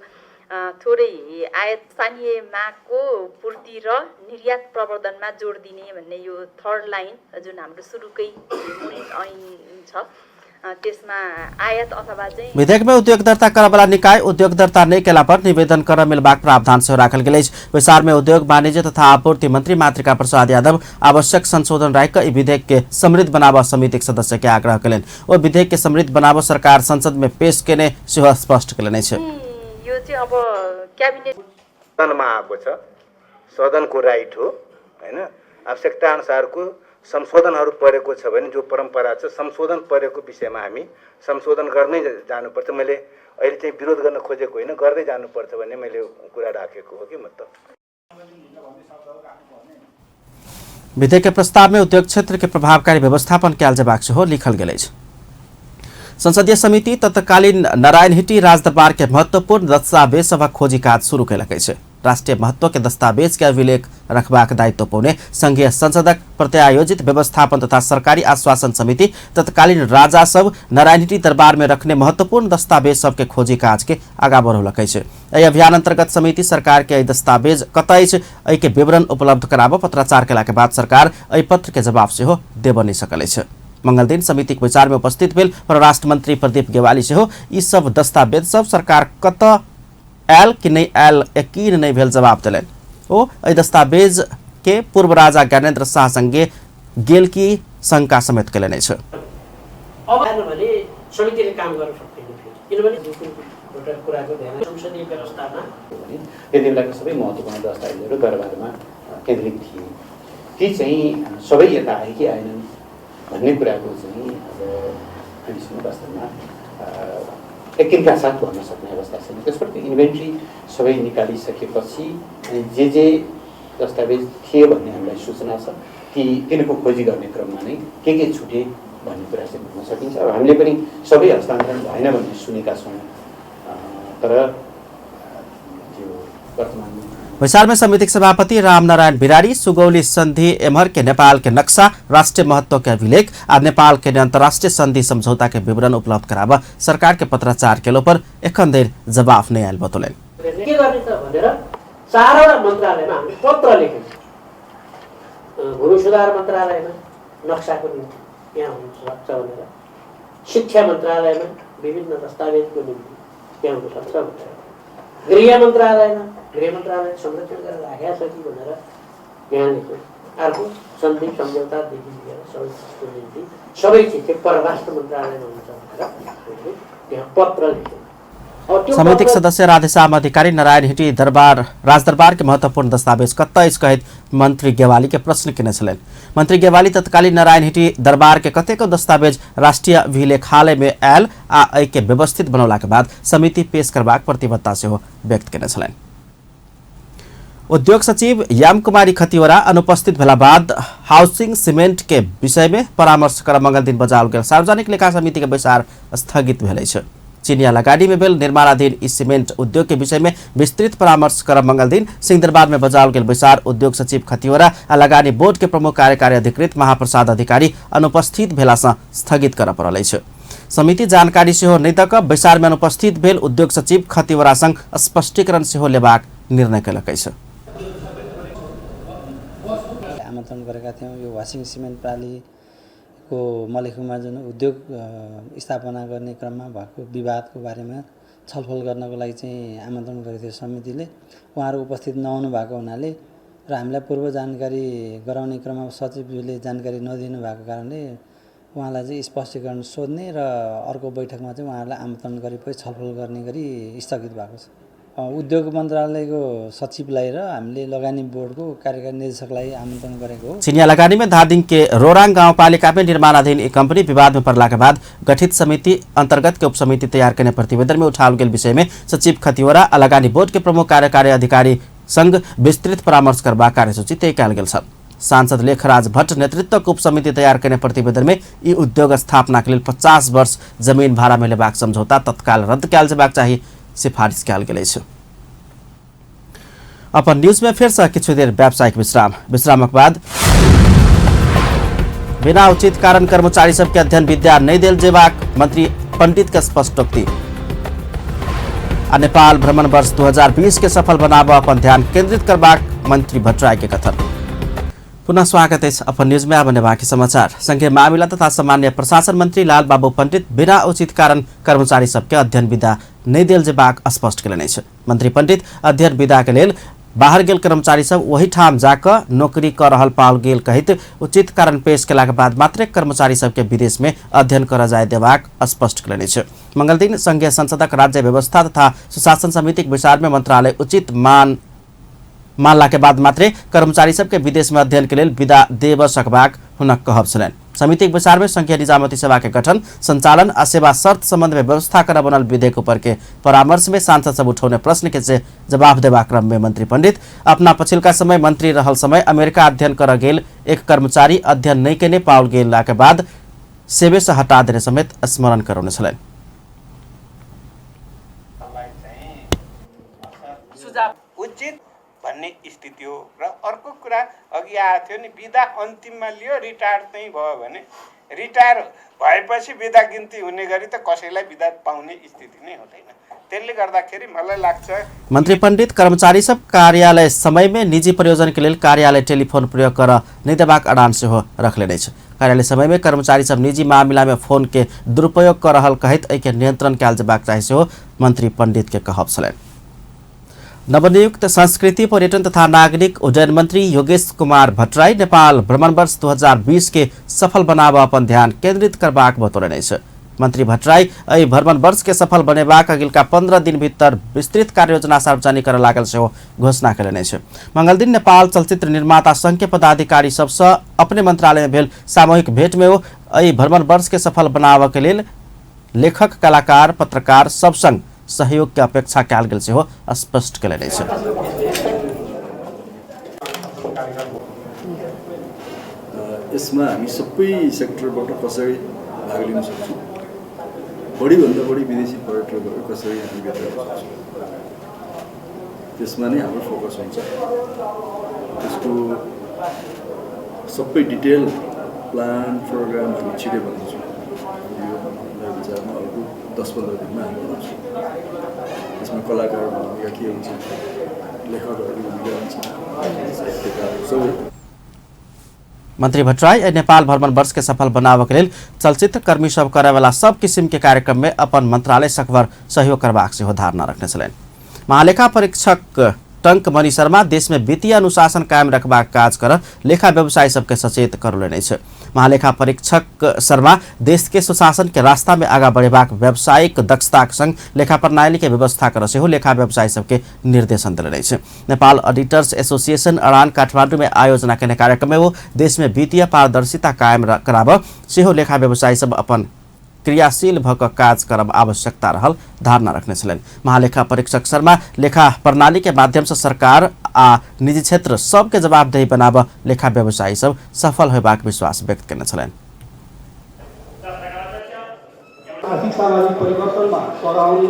थोरै आयात स्थानीय मागको पूर्ति र निर्यात प्रवर्धनमा जोड दिने भन्ने यो थर्ड लाइन जुन हाम्रो सुरुकै मूल ऐन छ त्यसमा आयात अथवा चाहिँ विधेयक में उद्योग दर्ता करऽ वाला निकाय उद्योग दर्ता नहि केला पर निवेदन कर मिलबाक प्रावधान सेहो राखल गेल अछि। बैसार में उद्योग वाणिज्य तथा आपूर्ति मंत्री मातृका प्रसाद यादव आवश्यक संशोधन राखि कऽ ई विधेयक के समृद्ध बनाबऽ समितिक सदस्य के आग्रह कयलनि। ओ विधेयक के समृद्ध बनाबऽ सरकार संसद में पेश केने सेहो स्पष्ट कयलनि अछि। यो चाहिँ अब क्याबिनेट सदनमा आएको छ, सदनको राइट हो हैन, आवश्यकता अनुसारको संशोधनहरू परेको छ भने जो परम्परा छ संशोधन परेको विषयमा हामी संशोधन गर्नै जानुपर्छ। मैले अहिले चाहिँ विरोध गर्न खोजेको होइन, गर्दै जानुपर्छ भन्ने मैले कुरा राखेको हो कि मतलब। विधेयक के प्रस्ताव में उद्योग क्षेत्र के प्रभावकारी व्यवस्थापन कयल जेबाक सेहो लिखल गेल अछि। संसदीय समिति तत्कालीन नारायणहिटी राजदरबार के महत्वपूर्ण दस्तावेज सभक खोजी काज शुरू कयलक अछि। राष्ट्रीय महत्व के दस्तावेज के अभिलेख रखबाक दायित्व पौने संघीय संसदक प्रत्यायोजित व्यवस्थापन तथा सरकारी आश्वासन समिति तत्कालीन राजा सब नारायणहिटी दरबार में रखने महत्वपूर्ण दस्तावेज सबके खोजी काज के आगा बढ़ौलक अछि। एहि अभियान अंतर्गत समिति सरकार के एहि दस्तावेज कतऽ अछि एहि के विवरण उपलब्ध कराबऽ पत्राचार केला के बाद सरकार एहि पत्र के जवाब सेहो देबऽ नहि सकल अछि। मंगल दिन समितिक बैसार में उपस्थित भेल परराष्ट्र मंत्री प्रदीप गेवाली सेहो ई सब दस्तावेज सब सरकार कतऽ आयल कि नहि आयल यकीन नहि भेल जवाब देलनि। ओ एहि दस्तावेज के पूर्व राजा ज्ञानेन्द्र शाह संगे गेल की शंका समेत कयलनि अछि। अब आएन भने समितिले काम गर्न सक्दैन फेरि, किनभने एउटा कुराको ध्यान संसदीय व्यवस्थामा त्यति बेलाको सबै महत्त्वपूर्ण दस्तावेजहरू दरबारमा केन्द्रित थिए, ती चाहिँ सबै यता आए कि आएनन् भन्ने कुराको चाहिँ अब हामीसँग वास्तवमा यकिनका साथ भन्न सक्ने अवस्था छैन। त्यसप्रति इन्भेन्ट्री सबै निकालिसकेपछि अनि जे जे दस्तावेज थिए भन्ने हामीलाई सूचना छ ती तिनको खोजी गर्ने क्रममा नै के छुटे भन्ने कुरा चाहिँ भन्न सकिन्छ। अब हामीले पनि सबै हस्तान्तरण भएन भन्ने सुनेका छौँ, तर त्यो वर्तमान बैसार में समितिक सभापति रामनारायण बिरारी सुगौली संधि एमहर के नेपाल के नक्शा, राष्ट्रीय महत्व के अभिलेख आ नेपाल के अंतर्राष्ट्रीय संधि समझौता के विवरण उपलब्ध कराब सरकार के पत्राचार केलो पर एखन धरि जवाफ नहीं आयल बतौलनि। के गर्ने त भनेर चारवटा मन्त्रालयमा हामीले पत्र लेखेको छौँ। भूमि सुधार मन्त्रालयमा नक्साको निम्ति यहाँ हुन सक्छ भनेर, शिक्षा मन्त्रालयमा विभिन्न दस्तावेजको निम्ति त्यहाँ हुन सक्छ भनेर, गृह मन्त्रालयमा गृह मन्त्रालय संरक्षण गरेर राखेको छ कि भनेर यहाँ लेख्यो। अर्को सन्धि सम्झौतादेखि लिएर सबै चिजको निम्ति सबै चिज चाहिँ परराष्ट्र मन्त्रालयमा हुन्छ भनेर हामीले त्यहाँ पत्र लेख्यौँ। समितिक सदस्य राधेश्याम अधिकारी नारायणहिटी दरबार राजदरबार के महत्वपूर्ण दस्तावेज कतऽ अछि कहैत मंत्री गेवाली के प्रश्न केने छलनि। मंत्री गेवाली तत्कालीन नारायणहिटी दरबार के कतेको दस्तावेज राष्ट्रीय अभिलेखालय में आयल आ एहि के व्यवस्थित बनौला के बाद समिति पेश करबाक प्रतिबद्धता सेहो व्यक्त केने छलनि। उद्योग सचिव याम कुमारी खतिवड़ा अनुपस्थित भेला बाद हाउसिंग सीमेंट के विषय में परामर्श कर मंगल दिन बजाओल गेल सार्वजनिक लेखा समिति के बैसार स्थगित भेल अछि। चिनिया लगानी में भेल निर्माणाधीन ई सीमेंट उद्योग के विषय में विस्तृत परामर्श कर मंगल दिन सिंहदरबार में बजाओल गेल बैसार उद्योग सचिव खतिवड़ा आ लगानी बोर्ड के प्रमुख कार्यकारी अधिकृत महाप्रसाद अधिकारी अनुपस्थित भेला सँ स्थगित करऽ पड़ल अछि। समिति जानकारी सेहो नहि दऽ कऽ बैसार में अनुपस्थित भेल उद्योग सचिव खतिवड़ा संग स्पष्टीकरण सेहो लेबाक निर्णय कयलक अछि। आमन्त्रण गरेका थियौँ। यो वासिङ सिमेन्ट प्रणालीको मलेखुमा जुन उद्योग स्थापना गर्ने क्रममा भएको विवादको बारेमा छलफल गर्नको लागि चाहिँ आमन्त्रण गरेको थियो समितिले। उहाँहरू उपस्थित नहुनु भएको हुनाले र हामीलाई पूर्व जानकारी गराउने क्रममा सचिवज्यूले जानकारी नदिनु भएको कारणले उहाँलाई चाहिँ स्पष्टीकरण सोध्ने र अर्को बैठकमा चाहिँ उहाँहरूलाई आमन्त्रण गरेपछि छलफल गर्ने गरी स्थगित भएको छ। उद्योग मन्त्रालयको सचिवलाई र हामीले लगानी बोर्डको कार्यकारी निर्देशकलाई आमन्त्रण गरेको हो। चिनिया लगानी में धादिङ के रोराङ गाउँपालिका में निर्माणाधीन एक कंपनी विवाद में पड़ला के बाद गठित समिति अंतर्गत के उपसमिति तैयार करने प्रतिवेदन में उठाओल गेल विषय में सचिव खतिवड़ा आ लगानी बोर्ड के प्रमुख कार्यकारी अधिकारी संग विस्तृत परामर्श करबाक कार्यसूची तय कयल गेल छल। सांसद लेखराज भट्ट नेतृत्वक उपसमिति तैयार करने प्रतिवेदन में ई उद्योग स्थापना के लेल 50 वर्ष जमीन भाड़ा में लेबाक समझौता तत्काल रद्द कयल जेबाक चाही सिफारिश कयल गेल अछि। अपन न्यूज में फेर से किछु देर व्यावसायिक विश्राम, विश्रामक बाद बिना उचित कारण कर्मचारी सबके अध्ययन विद्या नहीं देल जेबाक मंत्री पंडित के स्पष्टोक्ति आ नेपाल भ्रमण वर्ष 2020 के सफल बनाबऽ अपन ध्यान केंद्रित करबाक मंत्री भट्टराई के कथन। पुनः स्वागत अछि अपन न्यूज में। आब बाकी समाचार। संघीय मामिला तथा सामान्य प्रशासन मंत्री लाल बाबू पंडित बिना उचित कारण कर्मचारी सबके अध्ययन विदा नहीं देल जेबाक स्पष्ट केलनि अछि। मंत्री पंडित अध्ययन विदा के लेल बाहर गेल कर्मचारी सब वही ठाम जाकऽ नौकरी कऽ रहल पाओल गेल कहैत उचित कारण पेश केलाक बाद मात्रे कर्मचारी सबके विदेश में अध्ययन करऽ जाय देबाक स्पष्ट केलनि अछि। मंगलदिन संघीय संसदक राज्य व्यवस्था तथा सुशासन समितिक बैसार में मंत्रालय उचित मानला के बाद मात्रे कर्मचारी सबके विदेश में अध्ययन के लेल विदा देब सकबाक हुनक कहब छलनि। समितिक बैसार में संघीय निजामती सेवा के गठन, संचालन आ सेवा शर्त संबंध में व्यवस्था कर बनल विधेयक ऊपर के परामर्श में सांसद सब उठौने प्रश्न के जवाब देबाक क्रम में मंत्री पंडित अपना पछिलका समय मंत्री रहल समय अमेरिका अध्ययन कर गेल एक कर्मचारी अध्ययन नहीं केने पाओल गेला के बाद सेवे से हटा देने समेत स्मरण करौने छलनि। उचित भन्ने स्थिति हो। र अर्को कुरा अघि आएको थियो नि, बिदा अन्तिममा लियो, रिटायर चाहिँ भयो भने रिटायर भएपछि बिदा गिन्ती हुने गरी त कसैलाई बिदा पाउने स्थिति नै हुँदैन। त्यसले गर्दाखेरि मलाई लाग्छ मंत्री पंडित कर्मचारी सब कार्यालय समय में निजी प्रयोजन के लेल कार्यालय टेलीफोन प्रयोग कर नहि देबाक अड़ान सेहो रखलेने अछि। कार्यालय समय में कर्मचारी सब निजी मामिला में फोन के दुरुपयोग कर रहल कहैत एहि के नियंत्रण कयल जेबाक चाही सेहो मंत्री पंडित के कहब छलनि। नवनियुक्त संस्कृति पर्यटन तथा नागरिक उड्डयन मंत्री योगेश कुमार भट्टराई नेपाल भ्रमण वर्ष 2020 के सफल बनाबऽ अपन ध्यान केंद्रित करबाक बतौलनि अछि। मंत्री भट्टराई एहि भ्रमण वर्ष के सफल बनेबाक अगिलका 15 दिन भीतर विस्तृत कार्ययोजना सार्वजनिक करऽ लागल सेहो घोषणा कयलनि अछि। मंगलदिन नेपाल चलचित्र निर्माता संघ के पदाधिकारी सबसँ अपने मंत्रालय में भेल सामूहिक भेंट में ओ एहि भ्रमण वर्ष के सफल बनाबऽ के लेल लेखक, कलाकार, पत्रकार सब संग सहयोग के अपेक्षा कयल गेल सेहो स्पष्ट कयलनि अछि। यसमा हामी सबै सेक्टरबाट कसरी भाग लिन सक्छौँ, बढीभन्दा बढी विदेशी पर्यटकहरू कसरी हामी भित्र सक्छौँ, त्यसमा नै हाम्रो फोकस हुन्छ। त्यसको सबै डिटेल प्लान प्रोग्राम हामी छिटै बनाउँछौँ। यो मेरो विचारमा अर्को 10-15 दिनमा हामी बनाउँछौँ। त्यसमा कलाकारहरूको भूमिका के हुन्छ, लेखकहरूको भूमिका हुन्छ, साहित्यकारहरू सबै। मंत्री भट्टराई नेपाल भ्रमण वर्ष के सफल बनाबऽ के लेल चलचित्र कर्मी सब करैवाला सब किसिम के कार्यक्रम में अपन मंत्रालय सकभर सहयोग करबाक सेहो धारणा रखने छलनि। महालेखा परीक्षक टंकमणि शर्मा देश में वित्तीय अनुशासन कायम रखबाक काज कर लेखा व्यवसायी सबके सचेत करौलनि अछि। महालेखा परीक्षक शर्मा देश के सुशासन के रास्ता में आगा बढ़ेबाक व्यावसायिक दक्षताक संग लेखा प्रणाली के व्यवस्था कर सेहो लेखा व्यवसायी सबके निर्देशन देलनि अछि। नेपाल ऑडिटर्स एसोसिएशन अड़ान काठमाडौँ में आयोजना केने कार्यक्रम में वो देश में वित्तीय पारदर्शिता कायम कराबऽ सेहो लेखा व्यवसायी सब अपन क्रियाशील भऽ कऽ काज करब आवश्यकता रहल धारणा रखने छलनि। महालेखा परीक्षक शर्मा लेखा प्रणाली के माध्यम से सरकार आ निजी क्षेत्र सबके जवाबदेही बनाबऽ लेखा व्यवसायी सब सफल होयबाक विश्वास व्यक्त केने छलनि। आर्थिक सामाजिक परिवर्तनमा सघाउने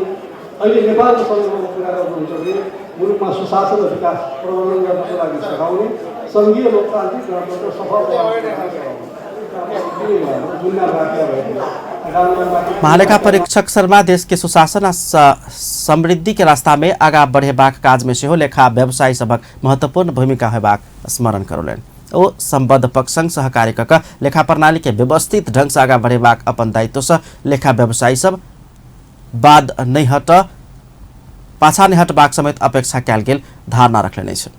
अहिले नेपालको सन्दर्भमा कुरा गर्नुहुन्छ भने मुलुकमा सुशासन र विकास प्रवर्धन गर्नको लागि सघाउने सङ्घीय लोकतान्त्रिक गणतन्त्र सफल महालेखा परीक्षक शर्मा देश के सुशासन आ समृद्धि के रास्ता में आगा बढ़ेबाक काज में सेहो लेखा व्यवसायी सभक महत्वपूर्ण भूमिका होयबाक स्मरण करौलनि। ओ सम्बद्ध पक्ष संग सहकार्य कऽ कऽ लेखा प्रणाली के व्यवस्थित ढंग से आगा बढ़ेबाक अपन दायित्व से लेखा व्यवसायी सब बाद नहि हट पाछा नहि हटबाक समेत अपेक्षा कयल गेल धारणा रखलनि अछि।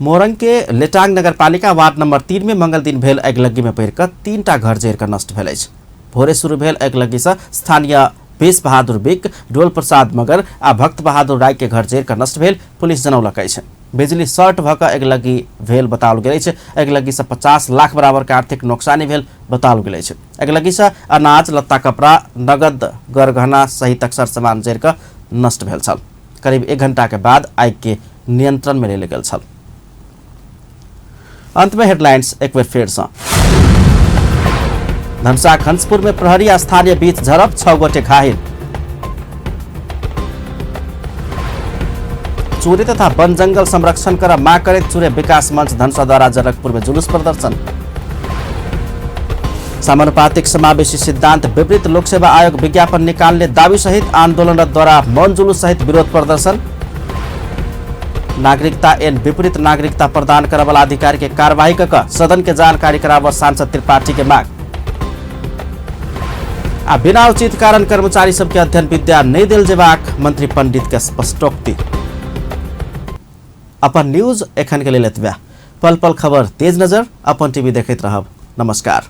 मोरंग के लेटांग नगरपालिका वार्ड नंबर 3 में मंगल दिन भेल अगिलग्गी में पड़ि कऽ 3टा घर जरि कऽ नष्ट भेल अछि। भोरे शुरू भेल अगिलग्गी से स्थानीय बेस बहादुर बिक, डोल प्रसाद मगर आ भक्त बहादुर राय के घर जरि कऽ नष्ट भेल पुलिस जनौलक अछि। बिजली शॉर्ट भऽ कऽ अगिलग्गी भेल बताओल गेल अछि। अगिलग्गी से 50 लाख बराबर के आर्थिक नोकसानी भेल बताओल गेल अछि। अगिलग्गी से अनाज, लत्ता, कपड़ा, नगद, गरगहना सहितक सर सामान जरि कऽ नष्ट भेल छल। करीब 1 घंटा के बाद आगि के नियंत्रण में लेल गेल छल। अंत में हेडलाइंस एक बेर फेर सँ। धनुषा हंसपुर में प्रहरी आ स्थानीय बीच झड़प, 6 गोटे घायल। चूरे तथा वन जंगल संरक्षण कर माग करैत चूरे विकास मंच धनुषा द्वारा जनकपुर में जुलूस प्रदर्शन। समानुपातिक समावेशी सिद्धांत विपरीत लोकसेवा आयोग विज्ञापन निकालने दावी सहित आंदोलनरत द्वारा मौन जुलूस सहित विरोध प्रदर्शन। नागरिकता एन विपरीत नागरिकता प्रदान करवला अधिकारी के कार्रवाई क सदन के जानकारी कराबऽ सांसद त्रिपाठी के मांग। आ बिना उचित कारण कर्मचारी सबके अध्ययन विद्या नहीं देल जेबाक मंत्री पंडित के स्पष्टोक्ति। अपन न्यूज एखन के लेल एतबे। पल पल खबर तेज नजर अपन टीवी देखैत रहब। नमस्कार।